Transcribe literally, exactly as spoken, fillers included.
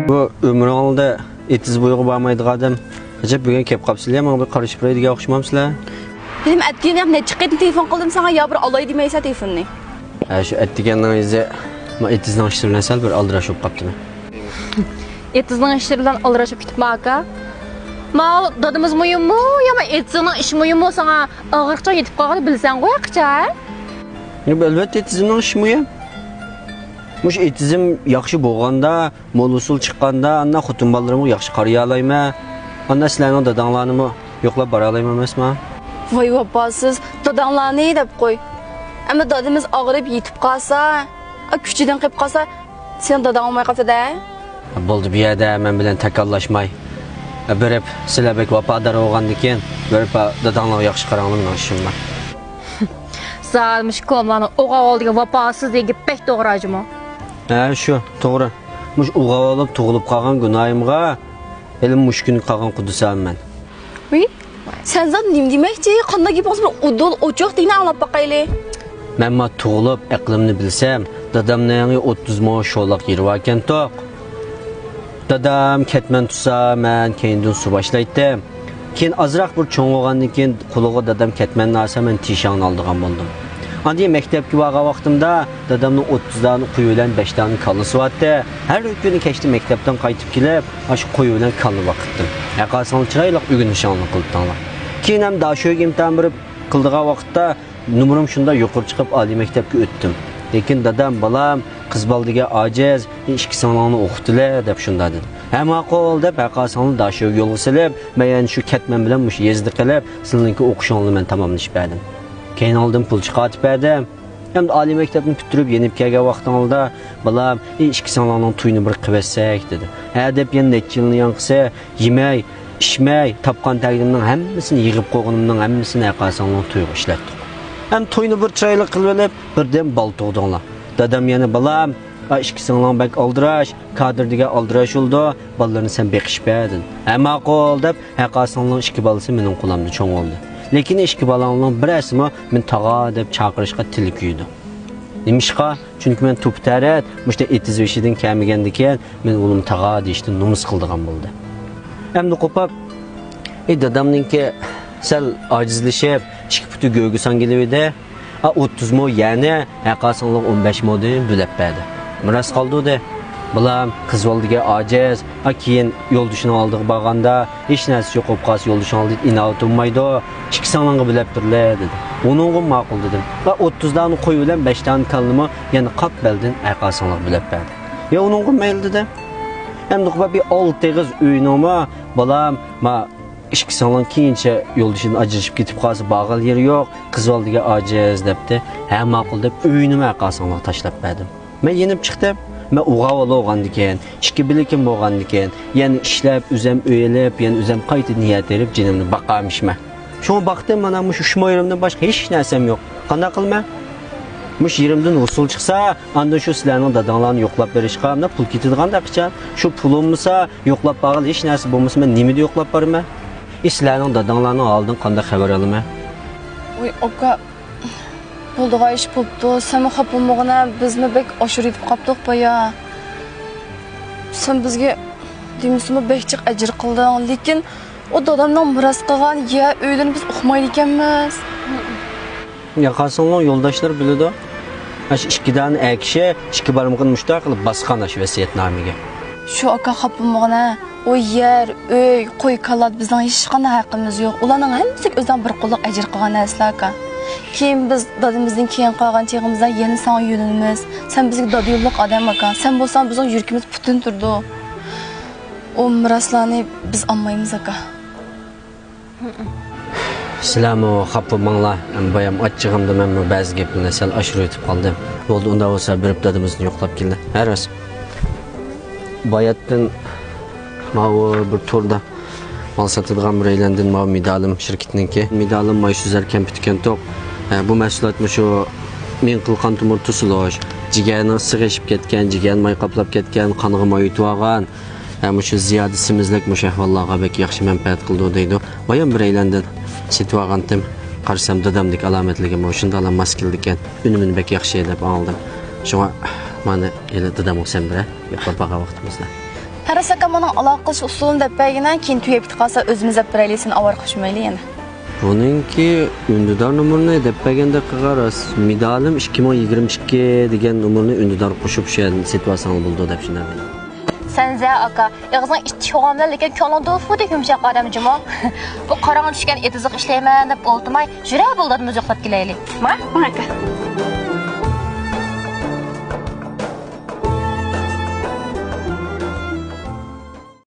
بۇ ئۆمرۈڭلاردا ئېتىز بويىغا بارمايدىغان ئادەم، ئەجەب بۈگۈن كەپ قاپسىلە، ماڭا بىر قارىشىپ بېرەي دېگەن ئوخشىمامسىلەر؟ ھېلىم ئەتىگەن يەنە نەچچە قېتىم تېلېفون قىلدىم ساڭا، يا بىر ئالاي دېمەيسەن تېلېفوننى. ھە، شۇ ئەتىگەننىڭ ئۆزى، ما ئېتىزنىڭ ئىشلىرى بىلەن سەل بىر ئالدىراش بولۇپ قاپتىمەن. ئېتىزنىڭ ئىشلىرى بىلەن ئالدىراش بولۇپ كېتىپما ئاكا؟ ما دادىمىز مۇھىممۇ يا ما ئېتىزنىڭ ئىشى مۇھىممۇ ساڭا؟ ئاغرىقچان يېتىپ قالغاننى بىلسەڭغۇ ياقىچە. يا، ئەلۋەتتە ئېتىزىمنىڭ ئىشى مۇھىم. مۇشۇ ئېتىزىم ياخشى بولغاندا، مول ھوسۇل چىققاندا، ئاندىن خوتۇن بالىلىرىمغا ياخشى قارىيالايمەن. ئاندىن سىلەرنىڭ داداڭلارنىمۇ يوقلاپ بارالايمەن ئەمەسمۇ؟ ۋاي ۋاپاسىز، داداڭلارنى دەپ قوي. ئەمما دادىمىز ئاغرىپ يېتىپ قالسا، ئا، كۈچىدىن قېلىپ قالسا، سېنىڭ داداڭ بولماي قاپتۇ-دە. بولدى، بۇ يەردە مەن بىلەن تاكاللاشماي. بېرىپ، سىلەر بەك ۋاپادار بولغاندىكىن، بېرىپ، داداڭلارغا ياخشى قاراڭلار، مېنىڭ ئىشىم بار. زادى مۇشۇ كوملارنىڭ ئوغاۋال دېگەن ۋاپاسىز دېگەن گېپى بەك توغرا جۇمۇ. ھە، شۇ، توغرا. مۇشۇ ئوغاۋالىپ تۇغۇلۇپ قالغان گۇناھىمغا ھېلىمۇ مۇشۇ كۈنگە قالغان قۇدۇسام مەن. ۋىي، سەن زادى نېمە دېمەكچى؟ قانداق گېپىڭ بار؟ ئۇدۇل ئوچۇق دېگىنى ئاڭلاپ باقايلى. مەن ما تۇغۇلۇپ ئەقلىمنى بىلسەم، دادامنىڭ ئوتتۇز مو شولاق يېرى باركەنتۇق. دادام كەتمەن تۇرسا، مەن كەينىدىن سۇ باشلايتتىم. كېيىن ئازراق بىر چوڭ بولغاندىن كېيىن، قولىغا دادام كەتمەننى ئالسا، مەن تىشاڭنى ئالىدىغان بولدۇم. ئاندىن مەكتەپكە بارغان ۋاقتىمدا دادامنىڭ ئوتتۇز دانە قوي بىلەن بەش دانە كاللىسى بارتتى. ھەر كۈنى كەچتە مەكتەپتىن قايتىپ كېلىپ، ئاشۇ قوي بىلەن كاللا باقىتتىم. ھەققاسىڭلار چىرايلىق ئۆگىنىشىڭلارنى قىلدىڭلار. كېيىن ھەم داشۆگە ئىمتىھان بېرىپ قىلىدىغان ۋاقىتتا، نومۇرۇم شۇنداق يۇقىرى چىقىپ، ئالىي مەكتەپكە ئۆتتۈم. لېكىن دادام، بالام، قىز بالا دېگەن ئاجىز، ئىككى سىڭلىڭنى ئوقۇتىلى دەپ شۇنداق دېدى. ھە، ماقۇل دەپ، ھەققاسىڭلارنى داشۆگە يولغا سېلىپ، مەن يەنە شۇ كەتمەن بىلەن مۇشۇ يېزىدا قېلىپ، سىلىنىڭكى ئوقۇشۇڭلارنى مەن تاماملىشىپ بەردىم. كەينىڭلىدىن پۇل چىقارتىپ بەردىم. ئەمدى ئالىي مەكتەپنى پۈتتۈرۈپ يېنىپ كەلگەن ۋاقتىڭلاردا، بالام، ئى، ئىككى سىڭلىڭنىڭ تويىنى بىر قىلىۋەتسەك، دېدى. ھە دەپ يەنە نەچچە يىلنى ياڭقىسى، يېمەي، ئىچمەي، تاپقان تەرگىنىمنىڭ ھەممىسىنى يىغىپ قويغىنىمنىڭ ھەممىسىنى ھەققاسىڭلىنىڭ تويىغا ئىشلەتتۇق. ھەم توينى بىر چىرايلىق قىلىۋېلىپ، بىردىن بالا تۇغدۇڭلار. دادام يەنە، بالام، ئا، ئىككى سىڭلىڭ بەك ئالدىراش، كادىر دېگەن ئالدىراش بولىدۇ، بالىلىرىنى سەن بېقىشىپ بەر، دېدى. ھە، ماقۇل، دەپ، ھەققاسىڭلىنىڭ ئىككى بالىسى مېنىڭ قولۇمدا چوڭ بولدى. لېكىن ئىككى بالاڭنىڭ بىرەرسىمۇ مېنى تاغا دەپ چاقىرىشقا تىلى كۆيىدۇ. نېمىشقا؟ چۈنكى مەن تۇپا-تەرەت، مۇشۇنداق ئېتىز بېشىدىن كەلمىگەندىكىن، مېنى ئۇلۇم تاغا دېيىشتىن نومۇس قىلىدىغان بولدى. ئەمدى قوپاپ، ئى، دادامنىڭكى سەل ئاجىزلىشىپ، ئىككى پۇتى گۆگە سانگىلىۋىدى. ئا، ئوتتۇز مو يەرنى ھەققاسىڭلىغا ئون بەش مودىن بۆلەپ بەردى. مىراس قالدۇردى. بالام، قىز بالا دېگەن ئاجىز. ئا، كېيىن يولدىشىنىڭ ئالدىغا بارغاندا، ھېچ نەرسە يوق بولۇپ قالسا، يولدىشىڭ ئالدىدا ئىناۋىتى بولمايدۇ. ئىككى سىڭلىڭغا بۆلەپ بېرىلە، دېدى. ئۇنىڭغا ماقۇل، دېدىم. ۋە ئوتتۇز دانە قوي بىلەن بەش دانە كاللىمۇ يەنە قاپ بەلدىن ھەققاسىڭلىغا بۆلەپ بەردى. يا، ئۇنىڭغا مەيلى، دېدىم. ئەمدى قوپاپ بىر ئالتە ئېغىز ئۆينىڭمۇ، بالام، ما ئىككى سىڭلىڭ كېيىنچە يولدىشىدىن ئاجرىشىپ كېتىپ قالسا، بارغىلى يېرى يوق، قىز بالا دېگەن ئاجىز، دەپتۇ. ھە، ماقۇل، دەپ ئۆينىمۇ ھەققاسىڭلىغا تاشلاپ بەردىم. مەن يېنىپ چىقتىم. مەن ئوغاۋالا بولغاندىكىن، ئىككى بىلىكىم بولغاندىكىن، يەنە ئىشلەپ، ئۆزۈم ئۆي ئېلىپ، يەنە ئۆزۈم قايتا نىيەت ئېلىپ، جېنىمنى باقارمىشمەن. شۇڭا باقتىم، مانا مۇشۇ ئۈچ مو يېرىمدىن باشقا ھېچ نەرسەم يوق. قانداق قىلىمەن؟ مۇشۇ يېرىمدىن ھوسۇل چىقسا، ئاندىن شۇ سىلەرنىڭ داداڭلارنى يوقلاپ بېرىشقا مانا پۇل كېتىدىغاندەك قىچان. شۇ پۇل بولمىسا، يوقلاپ بارغىلى ھېچ نەرسە بولمىسا، مەن نېمىدە يوقلاپ بارىمەن؟ ئى، سىلەرنىڭ داداڭلارنىڭ ھالىدىن قانداق خەۋەر ئالىمەن؟ ۋاي ئاكا، بولىدىغان ئىش بوپتۇ، سەنمۇ خاپا بولمىغىنە، بىزمۇ بەك ئاشۇرۇۋېتىپ قاپتۇق بايا. سەن بىزگە دېمىسىمۇ بەك جىق ئەجىر قىلدىڭ، لېكىن ئۇ دادامنىڭ مىراس قىلغان يەر ئۆيلىرىنى بىز ئۇقمايدىكەنمىز. ياقاسىڭلار يولداشلار بىلىدۇ. ئاشۇ ئىككى دانە ئەر كىشى ئىككى بارمىقىنى مۇشۇنداق قىلىپ باسقان ئاشۇ ۋەسىيەتنامىگە. شۇ ئاكا خاپا بولمىغىنە. ئۇ يەر، ئۆي، قوي، كاللاد بىزنىڭ ھېچقانداق ھەققىمىز يوق. ئۇلارنىڭ ھەممىسى ئۆزىنىڭ بىر قوللۇق ئەجىر قىلغان نەرسىلەر ئاكا. كېيىن بىز دادىمىزدىن كېيىن قالغان چېغىمىزدا يەنە ساڭا يۆلىنىمىز. سەن بىزگە دادا يوللۇق ئادەم ئاكا. سەن بولساڭ بىزنىڭ يۈرىكىمىز پۈتۈن تۇرىدۇ. ئۇ مىراسلارنى بىز ئالمايمىز ئاكا. سىلەرمۇ خاپا بولماڭلار. بايام ئاچچىقىمدا مەنمۇ بەزى گەپلەرنى سەل ئاشۇرۇۋېتىپ قالدىم. بولدى، ئۇنداق بولسا بېرىپ دادىمىزنى يوقلاپ كېلە. ھە، راست. باياتتىن ماۋۇ بىر توردا مال ساتىدىغان بىرەيلەندىن ماۋۇ مېدالىم شىركىتىنىڭكى. مېدالىم مايسۇزەر كەمپىتىكەنتۇق. ھە، بۇ مەھسۇلات مۇشۇ مېڭە قىلقان تومۇر توسۇلۇش، جىگەرنىڭ ئىسسىقى ئېشىپ كەتكەن، جىگەرنى ماي قاپلاپ كەتكەن، قانغا ماي ئۆتۈۋالغان، ھە، مۇشۇ زىيادە سېمىزلىك مۇشۇ ئەھۋاللارغا بەك ياخشى مەنپەئەت قىلىدۇ دەيدۇ. بايام بىرەيلەندىن سېتىۋالغانتىم. قارىسام دادامدىكى ئالامەتلىكىمۇ شۇنداقلا ماس كېلىدىكەن. ئۈنۈمىنى بەك ياخشى دەپ ئاڭلىدىم. شۇڭا مانا ھېلى دادامغا سەن بىرەر يوقلاپ باققان ۋاقتىمىزدا. پەرھاز ئاكا، مانا ئالاقە قىلىش ئۇسۇلىنى دەپ بەرگىنە، كېيىن تۈگەپ كېتىپ قالسا ئۆزىمىز دەپ بېرەيلى، سېنى ئاۋارە قىلىشمايلى يەنە. بۇنىڭكى ئۈندىدار نومۇرىنى دەپ بەرگەندەك قىلغان راست. مېدالىم ئىككى مىڭ يىگىرمە ئىككى دېگەن نومۇرنى ئۈندىدار قوشۇپ شۇ يەردىن سېتىۋالساڭ بولىدۇ دەپ شۇنداق. سەن زە ئاكا، ئېغىزىڭ ئىتتىك بولغان بىلەن، لېكىن كۆڭلۈڭ دۇفۇدەك يۇمشاق ئادەم جۇمۇ. بۇ قاراڭغۇ چۈشكەن ئېتىزلىق ئىشلەيمەن دەپ ئولتۇرماي، يۈرە بولدى، مۇزۇقلاپ كېلەيلى. ما؟ ما ئاكا.